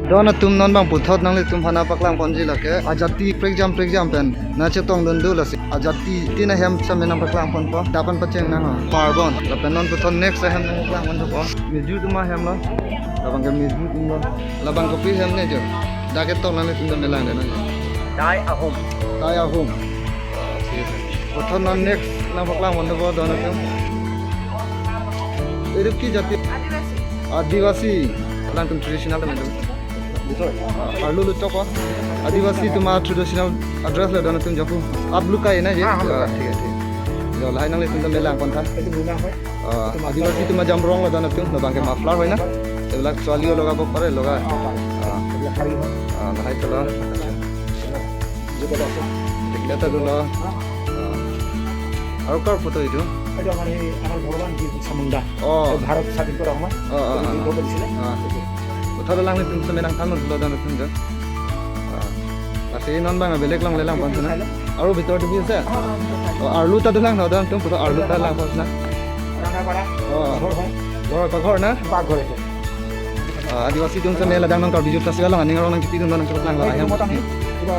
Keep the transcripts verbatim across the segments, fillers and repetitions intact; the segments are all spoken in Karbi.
Don atum, non bang puthot nanglitum aphan nangpaklang ponji lake ajati prekjam prekjam pen nangchetong dun do lasi. Ajati tin ahem sitame nangpaklang ponpo. Dapan pacheng nang ho. Parbon. Lapen non puthot next ahem nangpaklang ponpo. Mizo atum ahem lo. Labang ke Mizo atum lo. Labang kopi ahem ne jo. Dak ketok nanglitum ta melang de na jo. Tai Ahom. Tai Ahom. Puthot non next nangpaklang ponpo don atum. Irup ki jati? Adivasi. Adivasi. Alangtum traditional temen. Arlo luchok ko. Adivasi atum a-traditional dress lo don atum japu. Aap Lukai na je? हाँ, हम लोग का। ठीक है, ठीक। Jo, lahai nanglitum ta melang pontha. এইটো বুনা হয়। Ah, Adivasi atum ajamrong lo don atum, labang ke muffler hoi na. এইবিলাক ছোৱালীও লগাব পাৰে, লগা। অ, পাৰে। Ah. এইবিলাক শাৰী হয়। Ah, lahai tolo. জেকেট আছে। Jeket ta dolo. হা? Ah. Aru কাৰ photo itum? এইটো আমাৰ এই, আমাৰ ভগৱান বিৰচা মুণ্ডা। Oh. এই ভাৰত স্বাধীন কৰা সময় অ, অ, এইটো অ, যুদ্ধ অ। কৰিছিলে। অ। Puthot alanglitum sitame nangthan dun lo don atum jo. Ah. Lasi non bang belek along le lang pon na. Aru bhitor tu bi ase? অ, অ, অ। Oh, arlo ta dolang na don atum, puthot arlo ta lang pon na. ৰন্ধাপাৰা। অ। ঘৰ হয়। ঘৰ, পাকঘৰ na? পাকঘৰ এইটো। Ah, Adivasi atum sitame ladak non Karbi Youth Festival along aning arong nangchepi dun nangchepaklang lo এই ahem. ৰুমত আমি কিবা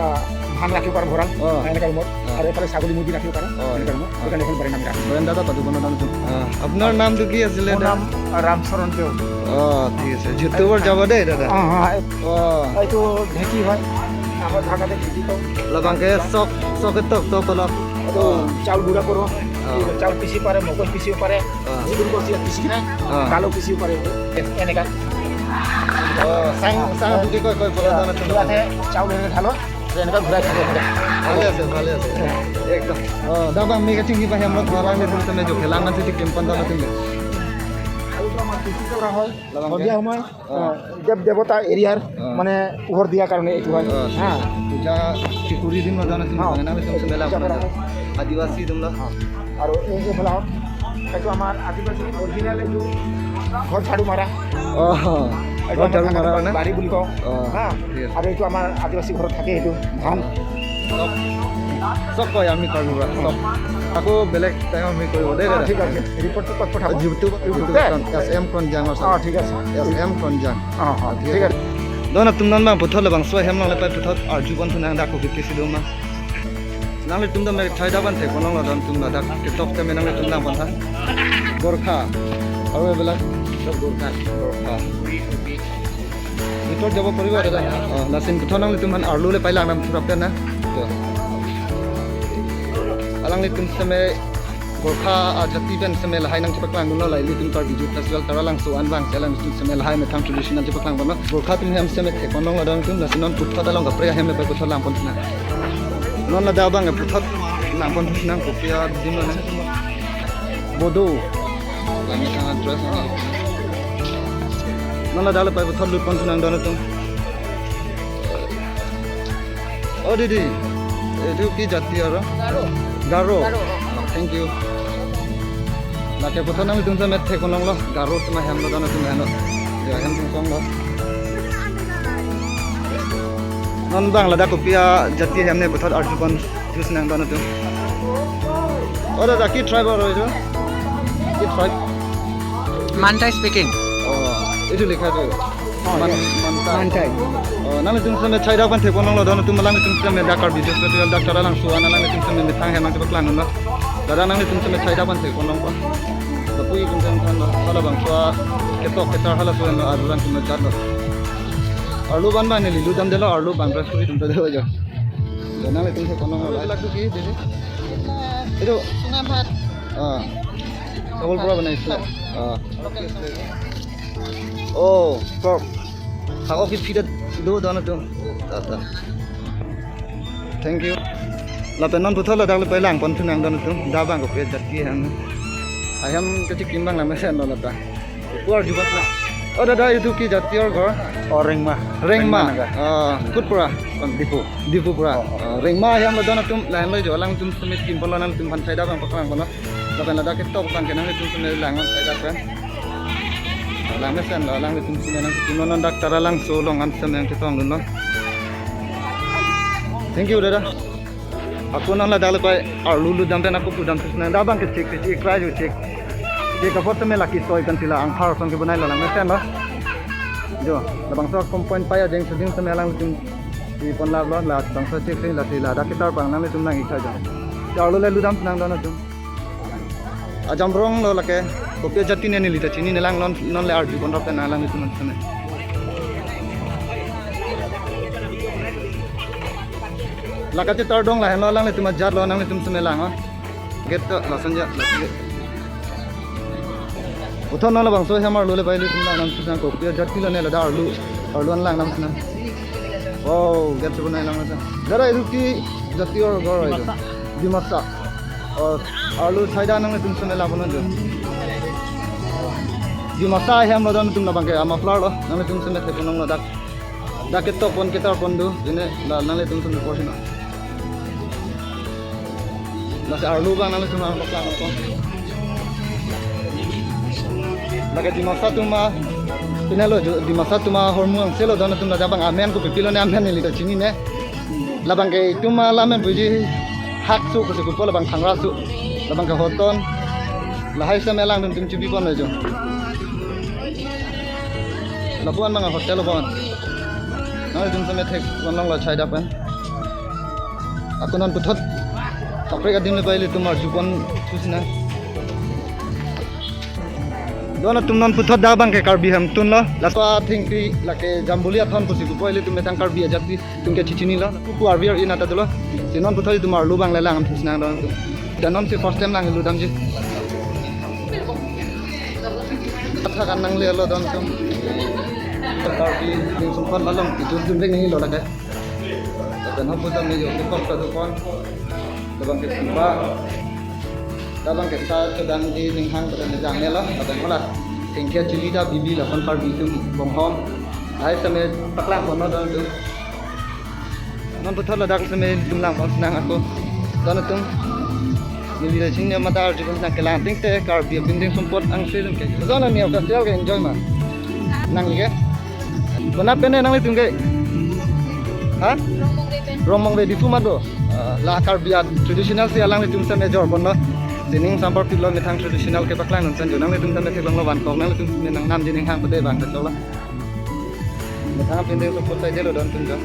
ধান ৰাখিব পাৰোঁ ভঁৰাল। অ। এনেকুৱা ৰুমত। অ। আৰু এইফালে ছাগলী মুৰ্গী ৰাখিব পাৰোঁ। অ। এনেকুৱা ৰুমত। অ। সেইকাৰণে এইখন বাৰী নাম ৰাখিছোঁ। Veranda ta padu bono don atum. Ah, আপোনাৰ নাম তো কি আছিলে? মোৰ নাম ৰামচৰণ দেউৰী। অ, ঠিক আছে। YouTubeত যাব দেই দাদা। অ, অ, এই অ। এইটো ঢেঁকী হয়। আমাৰ ভাষাতে ঢেঁকী কওঁ। Labang ke sok, sok ketok to kolok. এইটো অ। চাউল গুড়া কৰোঁ। অ। চাউল পিচি পাৰে, মগজ পিচিব পাৰে। অ। যিকোনো বস্তু ইয়াত পিচি কিনে অ। দালো পিচিব পাৰে। এনেকা। অ, sang, sang অ। Duki koi, koi, bola অ। Don atum. ইয়াতে চাউল এনেকে ঢালো। যে এনেকা ঘূৰাই থাকে এনেকে। ভালে আছে, ভালে আছে। একদম। অ, da bang me kachingki pen hem lo, alanglitum sitame jo khelang nangchetik pon don atum. আৰু তো আমাৰ টিচি কৰা হয়। Labang সন্ধিয়া সময়, অ। অ, দেৱ দেৱতা এৰিয়াৰ অ। মানে পোহৰ দিয়াৰ কাৰণে এইটো হয়। অ। হা। Puja chikuri din lo don atum, অ। Nanglitum sitame la পূজা কৰা হয়। Adivasi atum lo। অ। আৰু এই, এইফালে আহক। এইটো আমাৰ আদিবাসী অৰিজিনেল এইটো ঘৰ ঝাৰু মাৰা। অ। এইটো ঘৰ আমাৰ ঝাৰু মাৰা ভাষাত না? বাৰী বুলি কওঁ। অ, হা? ঠিক আছে। আৰু এইটো আমাৰ আদিবাসী ঘৰত থাকে এইটো ধান। চব, চব কয় আমি কাৰ্বি পৰা, চব। আকৌ বেলেগ টাইম আমি কৰিব দেই, অ, দাদা। ঠিক আছে। ৰিপৰ্টটো ক'ত পঠাব? YouTube, YouTube, YouTube দে। Channel, এছ এম Kronjang ৰ অ, চাব। ঠিক আছে। S M Kronjang। অ, অ, ঠিক আছে। Don atum non bang puthot labangso ahem along le pai puthot arju pon thu nang dak ko kisi do ma. Nanglitum ta me chai dak pen thek pon long lo don atum ladak ketok sitame nanglitum lang pontha. Gorkha. Aru ebilak. Sab Gorkha. Gorkha. Bhitor jabo poribo dada. Oh, lason puthot nanglitum aphan arlo le pai lang nang thurap na. To. Alanglitum sitame Gorkha ajati pen sitame lahai nangchepaklang dun lo, lahai ilitum Karbi Youth Festival Taralangso an vang si alanglitum sitame lahai methang traditional chepaklang dun lo. Gorkha atum hem sitame thek pon long lo don atum, lason non puthot along kaprek ahem le pai puthot lang pon thu nang. Non ladak bang puthot lang pon thu nang kopi adim lo na. Bodo. Lang methang dress na. Non ladak le pai puthot lut pon thu nang don atum. Oh, didi. Itu ki jati aro? Garo. Garo. Garo, oh. Oh, thank you. Lake puthot nanglitum sitame thek pon long lo. Garo atum ahem lo don atum ahem lo. Ya, ahem atum kong lo. Non bang ladak kopi ajati ahem ne puthot arju pon thu si nang don atum. Oh, dada, ki tribe aro itu? Ki tribe? Mantai speaking. Oh, itu likha tu. Oh, Man-, yes. Mantai. Mantai. Oh, nanglitum sitame chai dak pen thek pon long lo don atum, alanglitum sitame dak Karbi Youth Festival dak Taralangso an alanglitum sitame methang hem nangchepaklang dun lo. Dada nanglitum sitame chai dak pen thek pon long ko. Lapu itum sitame than lo. Halabangso ketok ketar halaso an lo, arlo lang tum jat lo. Arlo bang bang neli lu dam de lo, arlo bang dress kuri dam de lo jo. Dada nanglitum thek pon long lo. Ladak tu ki, didi? Itu. চুঙা ভাত। Ah. চাউল পৰা বনাইছিলে? Ah. Local চাউল। Oh, pork. Hako ki phi ta do don atum. Ta, ta. Thank you. Lapen non puthot ladak le pai lang pon thu nang don atum. Da bang kopi ajati ahem. Ahem kachingki bang lang mesen lo lata. Ko arju pon na. Oh, dada, itu ki jati or ghor? Oh, Rengma. Rengma. Rengma Naga. Ah, kut pura? Diphu. Diphu pura. Oh, oh. Ah, Rengma ahem lo don atum, lain lo jo alangtum sitame chingki pon lo, nangtum aphan chai dak bang paklang pon lo. Lapen ladak ketok bang ke nanglitum sitame lang non chai dak pen. Lang mesen lo, alanglitum sitame nangtum non dak Taralangso along an sitame nangchetong dun lo. Thank you, dada. Ako non ladak le pai arlo lu dam pen ako pu dam thu si nang, da bang ke chek chek chek krai jo chek. Chek apot sitame lake soi kan sila anghar ason kebonai lo lang mesen lo. Jo, labangso akom point pai ajeng sujing seme alanglitum chepon laplo, labangso chekring lasi ladak ketar pang nanglitum nang-ik tha jo. Jo arlo le ludam nang don atum. Ajamrong lo lake, kopi ajat ne neli ta chinine lang non, non le arjupon rap ta nang alanglitum seme. Lake chetar dong lahenlo alanglitum ajat lo nanglitum seme lang o. Gate to lason ja, lason ja. Puthot non labangso hem arlo le pai ilitum nang nang kopi ajat pilo ne ladak arlo, arlo an lang nang sena. Wow, gate chebonai lang nang. Dara iruki jati or gor idu. Dimasa. O, arlo saida nanglitum seme laponon jo. Dimasa hem lo don atum labang ke a muffler lo. Nanglitum seme thepon long ladak. Dak ketok pon ketar pon do, ini la nanglitum seme porsi na. Lasi arlo abang nanglitum nang paklang pon. Lake Dimasa atum a, pine lo jo, Dimasa atum ahormu angse lo don atum ladak abang amen kopi pilo ne amen neli ta chinine. Labang ke itum a lamen puji hak su kusi kupo labang thangra su. Labang ke hoton. Lahai seme alangtum chebipon lo jo. Lapu-an abang hotel lo bon. Nanglitum seme thekpon long lo chai dapen. Ako non puthot kaprek adim le pai ilitum arjupon thu sena. Don atum non puthot dak abang ke Karbi Hemtun lo. Laso athengpi lake Jambuli athon pusi kupo ilitum methang Karbi ajat pi. Tum ke chechinilo, kuku arvi ar-i nata dolo. Si non puthot itum arlo abang le lang thu sena don atum. Dan non si first time lang ludamji. Atha kan nangle lo don atum. Karbi ding sumpon malong itu dun ding ni lo lake. Lapen ho puthot ni jo kepok satu pon. Labang ke supa. Labang ke sa chodam di ninghang pada nejang ne lo. Lapen ho la. Thengke chili ta bibi lapen Karbi atum bonghom. Lahai seme paklang pon lo don atum. Non puthot ladak seme dum lang pon nang ako. Don atum. Neli le chini mata arjupon nang kelang tingte Karbi building sumpot angse dun ke. Don ani ka sial ke enjoy ma. Nang ke. Bona pene nanglitum ke. Ha? Rongmong Valley pen. Rongmong Valley Diphu mat do. Ah, la Karbi a traditional si alanglitum seme jorpon lo. Sining sampar pik lo methang traditional kepaklang non san jo nanglitum seme theklong lo van kok nanglitum seme nang namji ninghang pade bang ta chola. Methang building sumpot sai delo don atum jo.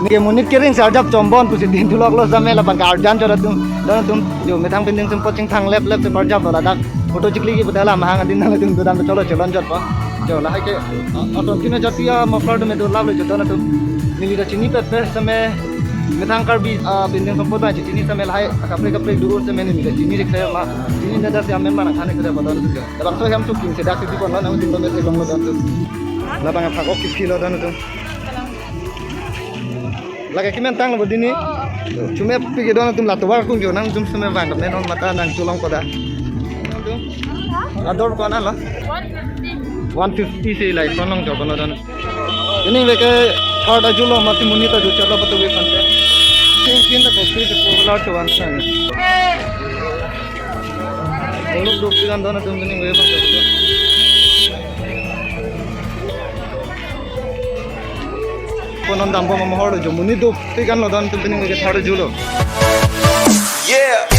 Neke monit kering si arjap chombon pusi din tulok lo seme labang ke arjan cho don atum. Don atum jo methang building sumpot chingthang lep lep si parjap lo ladak. Photo chikli ki bedala mahang adin nanglitum dodam cholo chelon jot pa. Jo lahai ke, ah, aton kina jati a muffler do me do lap lo jo don atum. Neli ta chini pet pet seme methang Karbi, ah, building sumpot ba chini seme lahai kaprek kaprek do seme neli ta chini rek saya ma. Chini nada si amen mana khane kada ba don atum. Labangso hem tu king sedak si pon lo nangtum do me theklong lo don atum. Labang aphak ok kipi lo don atum. Lake kimen tang lo dini. Chume pik ke don atum la tovar kun jo nangtum seme bang ne non mata nang cholong koda. Ador kona lo? One fifty. One fifty si lai kon long jo kono don. Ini lake third ajulo mati monit ta jo chalo patu we kante. Tin tin ta kopi se ko la chuan sang. Oluk duk pidan don atum ini we bang. Konon dambom amohor lo jo monit dopik an lo don atum pining ke third ajulo. Yeah.